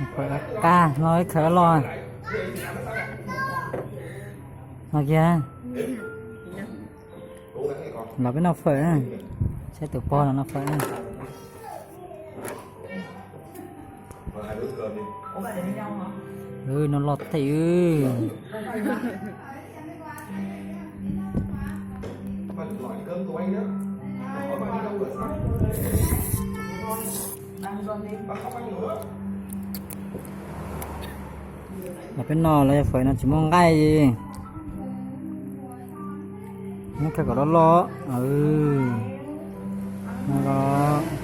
Fawm qab no ib khaws loj no kiag. Los peb noj fawm, saib tus pog los noj fawm. No loj tiag. Los peb noj los yog fawm no tsis muaj nqaij. Noj kawg kom loj loj. No los